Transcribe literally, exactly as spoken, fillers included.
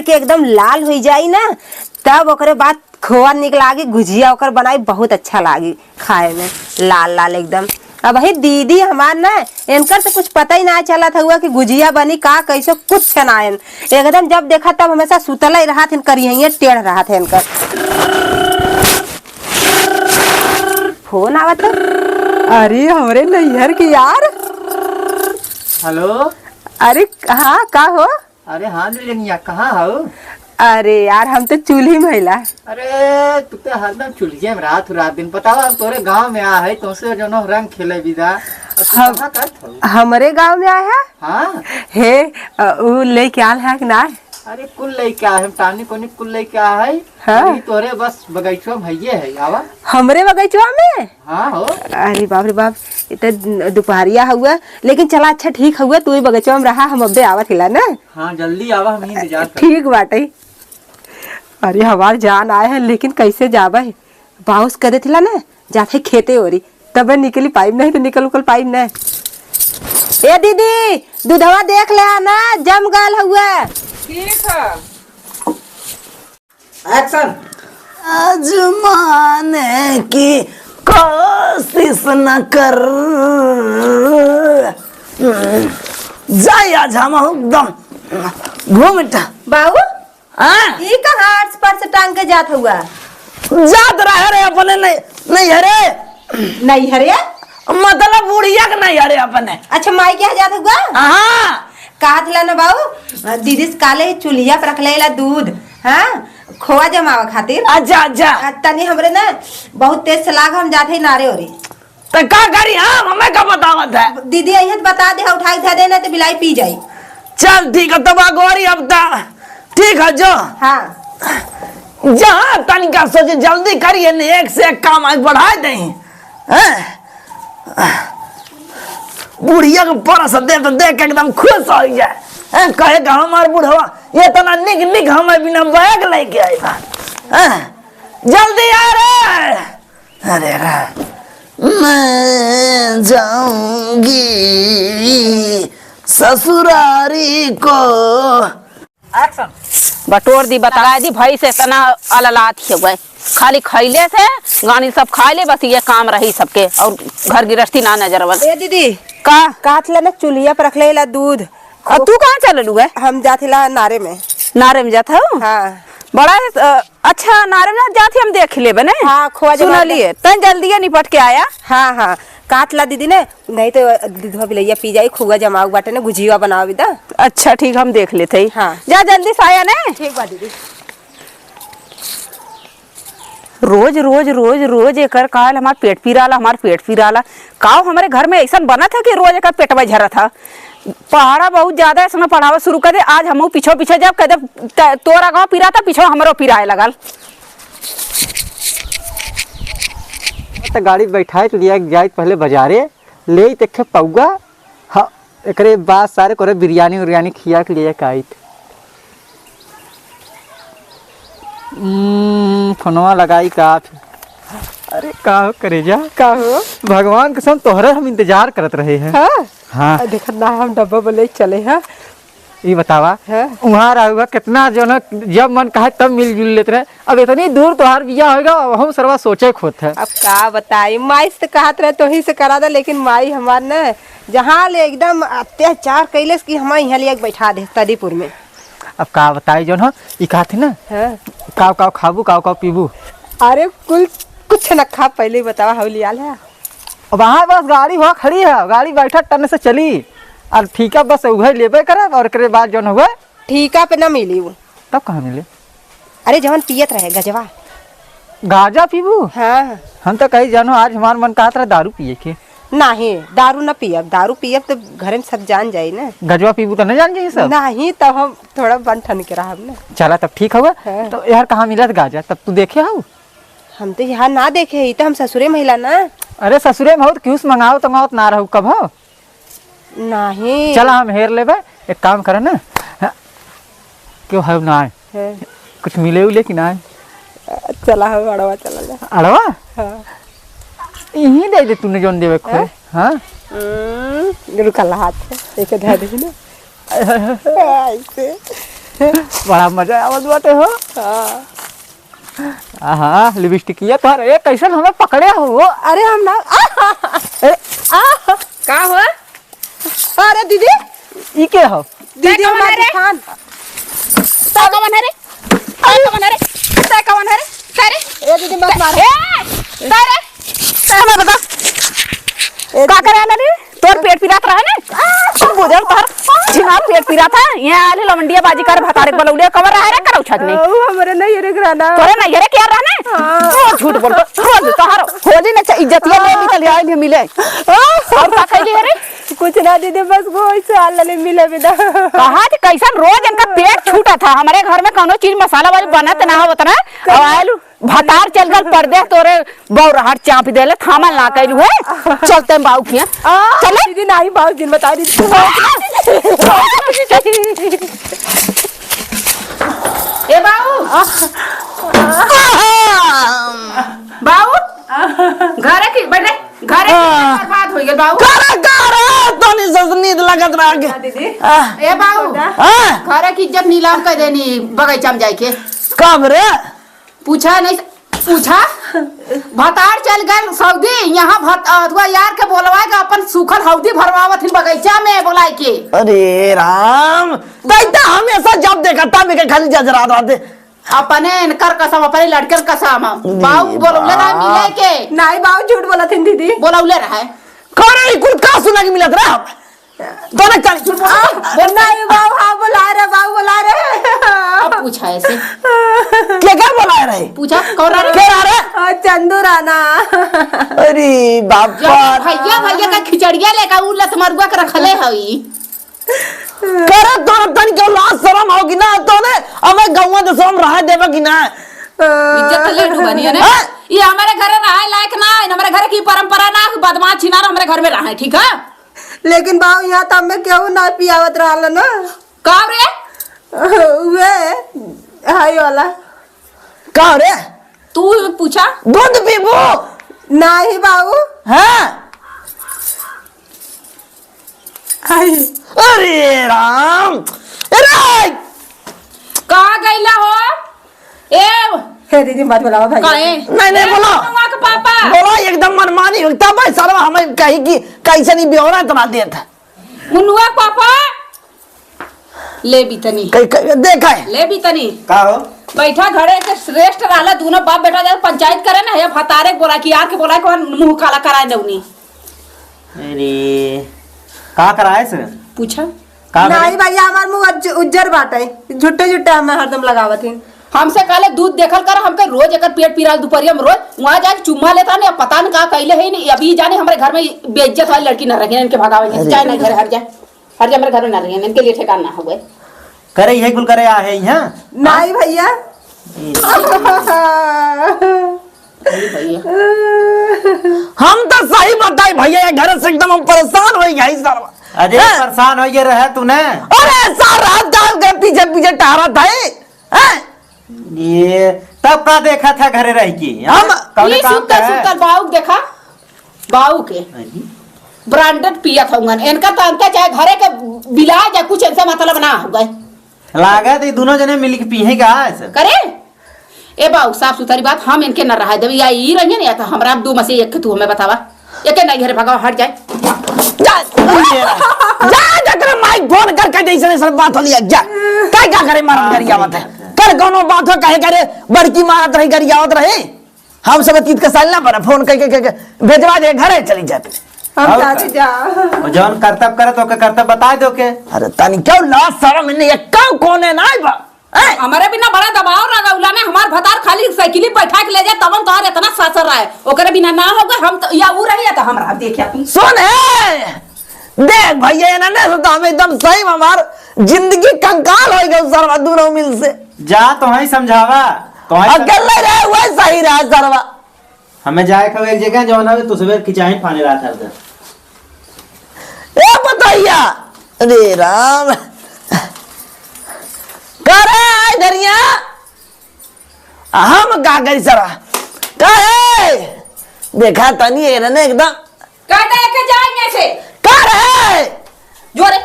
के एकदम लाल होइ जाई ना, तब ओकरे बाद खोआ निक लागी, गुजिया ओकर बनाई, बहुत अच्छा लागी खाए में, लाल लाल एकदम। अबही दीदी हमार ना, इनकर से कुछ पता ही ना चलत हुआ कि गुजिया बनी का, कैसे, कुछ ना आयन। एकदम जब देखा तब हमेशा सुतल ही रहत हन, करिहइये टेढ़ रहत है इनकर। फोन आवत है। अरे, हमरे नैहर के यार। हेलो। अरे, हाँ, का हो? अरे हाँ दुल्हनिया, कहाँ हऊ? अरे यार, हम तो चूल्ही में हइला। अरे, तू तो हरदम चूल्हिए में रात रात दिन। बतावा, हम तोरे गाँव में आ है, तोसे जौनो रंग खेले विदा। अब तू हम, कहाँ करत हऊ? हमरे गाँव में आया है? हाँ। हे, अ, उ लेके आल है कि ना? अरे, कुल लेके आए हम, टानी कोनी कुल लेके आ है। हाँ। अभी तोरे बस बगैचवा में हइये है, आवा। हमरे बगैचवा में? हाँ हो। अरे बाप रे बाप, इ त दुपहरिया हुआ, लेकिन चला, अच्छा ठीक हुआ, तू ही बगचवा में रहा, हम अब्बे आवत हिला ना। हाँ, जल्दी आवा, हम ही इंतजार कर। ठीक बाटे। अरे हमार जान आए है, लेकिन कैसे जाबे? बाउस कर देथिला ना, जाते खेते ओरी, तबे निकली पाइब, नहीं तो निकल उकल पाइब ना। ए दीदी, दूधवा देख ले ना, जम गल हुआ। ठीक है। एक्शन। आजमाने की कोशिश न कर। जाए आज हम एकदम घूमटा। बाबू, हाँ? ई कहाँ आर्ट्स पर से टांग के जात हुआ? जात रहे रे अपने नहीं, नहीं है रे। नहीं है रे? मतलब बुढ़िया के नहीं है रे अपने। अच्छा, माई के यहाँ जात हुआ? हाँ। कहत ला ना बाऊ, दीदी से काले चूल्हिया पर रख लेला दूध, हाँ, खोआ जमावा खातिर। अच्छा, अच्छा। आ, तनी हमरे ना बहुत तेज से लाग, हम जात है नारे ओरी। तो का करी हम, हमें का बतावत है? दीदी अइहन त बता दे, उठाई धर दे ना तो बिलाई पी जाई। चल ठीक है, तब अगोरी अब ता ठीक है जो। हाँ। जहाँ तनिका सोचे जल्दी करिए ने, एक से एक काम आज बढ़ा दे। हैं? बुढ़िया के परस दे तो देख के एकदम खुश हो जाए। हैं? कहे कि हमार बुढ़वा इतना निक निक हमें बिना बैग लेके आए बा। हैं? जल्दी आ रे। अरे रे। मैं जाऊंगी ससुरारी को। एक्शन। बटोर दी, बता दी भाई से इतना अललात ही हुआ है। खाली खैले से गानी सब खा ले, बस ये काम रही सबके, और घर गृहस्थी ना नजर आवल। ए दीदी, का? काट ला ना चूल्हिया पर रख ले ला दूध। और तू कहाँ चललू है? हम जात हिला नारे में। नारे में जात हो? हाँ। बड़ा है, अ, अच्छा, नारे में जात ही हम देख लेबे ने। हाँ, खोआ जमा सुनलिए, तैं जल्दी निपट के आया। हाँ, हाँ, काट ला दीदी ने, नहीं तो दूधवा बिलैया पी जाई, खोआ जमाऊ बाटे ने, गुजिया बनावे दा। अच्छा, ठीक, हम देख लेते ही। हाँ। जा जल्दी से आया ने। ठीक बा दीदी। रोज, रोज, रोज, रोज एकर काल हमार पेट पिराला, हमार पेट पिराला। काव हमरे घर में ऐसन बनत है कि रोज एकर पेटवा झरत है? पहाड़ा बहुत ज्यादा है, इसमें पढ़ावा शुरू कर दे। आज हमहू पीछो पीछे जब कह दे, त-, तोरा गाँव पिराता, पीछो हमरो पिराए लगल। त गाड़ी बैठाइत लिया जाइत पहले बाजारे, लेइत एक ठे पौआ, हाँ, एकरे बाद सारे कोरे बिरयानी उरयानी खिया के लिए काइत। हम्म, फोनवा लगाई का फिर? अरे का हो करेजा? का हो? भगवान कसम तोहरे हम इंतजार करत रहे हैं। हाँ? हाँ। आ, देखत ना हम डब्बा बोले चले हैं। ई बतावा, हाँ। उहाँ रहुआ कितना जो ना, जब मन कहे तब मिलजुल लेत रहे। अब इतनी दूर तोहार बिया होइगा, अब हम सरवा सोचे खोत है। अब का बताई, माई से कहत रहे तोही से करा दे, लेकिन माई हमार न जहाँ ले एकदम अत्याचार कैलेस कि हम यहाँ ले बैठा दे तदीपुर में। अब का बताई जौन हो, ई कहत है ना, हाँ। काव काव खाबू, काव काव पीबू? अरे कुल कुछ न खा, पहले ही बतावा, हौली आल है। अब वहाँ बस गाड़ी वहाँ खड़ी है, गाड़ी बैठा टन से चली, और ठीका बस उहे लेबे करब, और एकरे बाद जौन हुए। ठीका पे ना मिली वो। तब कहाँ मिले? अरे जवन पियत रहे गजवा। गाजा पीबू? हाँ। हम तो कही जानो आज हमार मन कहत रहे दारू पिए के। नहीं, दारू ना पियब, दारू पियब तो घरे में सब जान जाई ना। गजवा पीबू तो नहीं जान जाई सब? नहीं, तब हम थोड़ा बन ठन के रहब ना। चला तब ठीक हुआ। हाँ। तो यार कहाँ मिलत गाजा? तब तू देखे हऊ? हम तो यहाँ ना देखे, ई तो हम ससुरे महिला ना। अरे ससुरे में हो तो क्यों से मंगाओ तो मंगाओ ना रहू कब हो? नहीं। चला हम हेर लेबे, एक काम करे ना। हाँ। क्यों है ना आए? हाँ। कुछ मिले उले कि ना आए? चला हम अड़वा चला जा। अड़वा? हाँ। यहीं दे दे तूने जौन देवे को। हाँ? हाँ? हम्म, रुका ला हाथ से, एक धर दे ना। ऐसे। बड़ा मजा आवत बाटे हो। हाँ। आहा, लिपस्टिकिया तोहर, ए, कैसन हमें पकड़े हो? अरे हम ना, ए, का हो? अरे दीदी। ई के हो? दीदी, तै कौन हमार है रे? दुकान। तै कौन है रे? तै कौन है रे? तै कौन है रे? तै रे? ए दीदी, मत मार। ए, तै रे? तै हमें बता। ए का दीदी। करे आला रे? तोर पेट पिरात रहा ने? बुझल तोहर छिनार पेट पिरात है। यहाँ आले लवंडिया बाजी कर भतारे के बलौले कवर रहा रे करौ छत में। ऊ हमरे नहीं रे घराना। तोरे नहीं रे क्या रहा ने? हाँ। ओ झूठ बोल। रोज तोहर होली ने च-, इज्जतिया ले निकल आए भी मिले। और का कहली है रे? कुछ ना दीदी, बस वो ऐसे हाल ले मिले बिना। कहा कि कैसन रोज इनका पेट छूटा था। हमारे घर में कौनो चीज मसाला वाली बनत ना होत ना। अब आयल भतार चल गल परदेस तोरे बौरहट चाप देले, थामल ना कइलू है। चलते हैं बाऊ किया। आ, चले? दीदी, नाही बाऊ जिन बता दी। ए बाऊ। बाऊ। घरे की, बैठ रे। घरे की बर्बाद हो गए बाऊ। करे, करे, तनी से नींद लगत रह गए। हाँ, दीदी। आ। ए बाऊ। हाँ। घरे की इज्जत नीलाम कर देनी बगीचा में जाके। कब रे? पूछा नहीं, पूछा। भतार चल गए सऊदी, यहाँ भत-, अथवा यार के बोलवा के अपन सूखल हौदी भरवावत हिन बगीचा में बोलाए के। अरे राम, तै तो हमेशा जब देखा तब के खाली जजरात रहते। अपने इनकर कसम, अपने लड़कन कसम। बाऊ बोलौले रहे मिले के। नहीं बाऊ, झूठ बोलत हिन दीदी। बोलौले रहे। करे ई कुल का सुना के मिलत रहे हम? तोने का झूठ बोला? आ, नहीं बाऊ, हाँ बोला रे, बाऊ बोला रे। अब पूछा ऐसे। के का बोला रहे? पूछा, कौन रहा रे? के रहा रे? आ, चंदू राना। अरे बाप रे। भैया, भैया का खिचड़िया लेकर उ लतमरुआ के रखले हई। करे तोरा तनी के लाज शरम हो कि ना? तोने हमें गौवा देशवा में रहे देबे कि ना? इज्जत तो ले डूबनी है ना। हाँ? ये हमारे घर रहे लायक ना है, हमारे घर की परंपरा ना है, बदमाश छिनार हमारे घर में रहे, ठीक है? लेकिन बाऊ, यहाँ तो हमें केहू ना पियावत रहल ना। का रे? उहे, हाई वाला। का रे? तू पूछा। दूध पीबू? नाही बाऊ। हाँ। हाय। अरे राम, अरे! कहाँ गइला हो? ए! हे दीदी, मत बुलावा भाई। काहे? नहीं, नहीं, ए, बोलो। मनुआ के पापा। बोलो, एकदम मनमानी हो। तब भाई साला हमें कही कि कैसे नहीं ब्यौरा इतना देत है। मनुआ के पापा। ले भी तनी। कहीं, कहीं देखा है? ले भी तनी। का हो? बैठा घरे के श्रेष्ठ रहला, दोनों बाप बेटा जब पंचायत करे ना, या भतारे के बोला कि यार के बोला कि वहाँ मुंह काला कराए दौनी। अरे, का कराए से? पूछा। का करे? नहीं भैया, हमार मुंह उज्ज-, उज्जर बाटे, झुट्टे झुट्टे हमें हरदम लगावत ही। हमसे कहले दूध देखल कर, हमके रोज एकर पेट पिराल दोपहरिया में रोज, वहाँ जाके चुम्मा लेता नहीं, अब पता नहीं का कैले है नहीं, अभी जाने हमारे घर में बेइज्जत वाली लड़की न रखे, इनके भगावे, अरे। चाहे नहीं घर हट जाए। हर जमर घर में ना रहिए, इनके लिए ठेकान ना हो गए। करे यही कुल करे आ है यहाँ। नहीं भैया। नहीं भैया। हम तो सही बताई भैया, ये घर से एकदम हम परेशान हो गए सरवा। अरे हैं? परेशान हो गए रहे तूने। अरे सार रात जाग के पीछे पीछे टहरत है। हैं? ये तब का देखा था घरे रह के? हम हम कौने ये काम सुतल का है? सुतल बाऊ देखा, बाऊ के अरे। ब्रांडेड पियत हउवन। इनका तो अंता चाहे घरे के बिला जा कुछ इनसे मतलब ना हो गए। लागत ई दोनों जने मिल के पीहे का ऐसे? करे? ए बाऊ, साफ सुथरी बात, हम इनके न रहा देब, या ई रहिए ना, या तो हमरा दो में से एक के तू हमें बतावा। एके नहीं घरे भगावा, हट जाए। जा, जा, जा, तेरे माई फोन करके जैसे, जैसे बात हो लिया, जा। काय का करे मारत गरियावत है? कर कौनो बात हो, कहे करे बड़की मारत रही, गरियावत रही। हम सब तीत के साल ना बना, फोन करके, के, के, भेजवा दे, घरे चली जाते। हम और जाते का? जा। और जौन करतब करे तो ओके करतब बताए दो के। अरे तनी क्यों लाज शरम इन्हें एक काम कोने ना बा? हैं? हमरे बिना बड़ा दबाव रहा उला ने, हमार भतार खाली साइकिल बैठा के ले जाए, तबन तोहार इतना सासर रहा है। ओकरे बिना ना होगा, हम तो, या ऊ रही है तो हम रहा, देखिया तू। सुन, ए! देख भैया, इन्होंने से तो हम एकदम सही में हमार जिंदगी कंकाल हो गई सरवा दोनों मिल से। जा, तो ही समझावा, तो ही अकेले रहे, वही सही रहा सरवा। हमें जाए खावे एक जगह, जौन हमें तुसबे खिंचाई फाने रहा था उधर। ए पतैया, अरे राम, करे आए धरिया, हम का करी सरा, काहे? देखा तनी एरने एकदम। का दे के जाए यहाँ से? का रे? जो रे,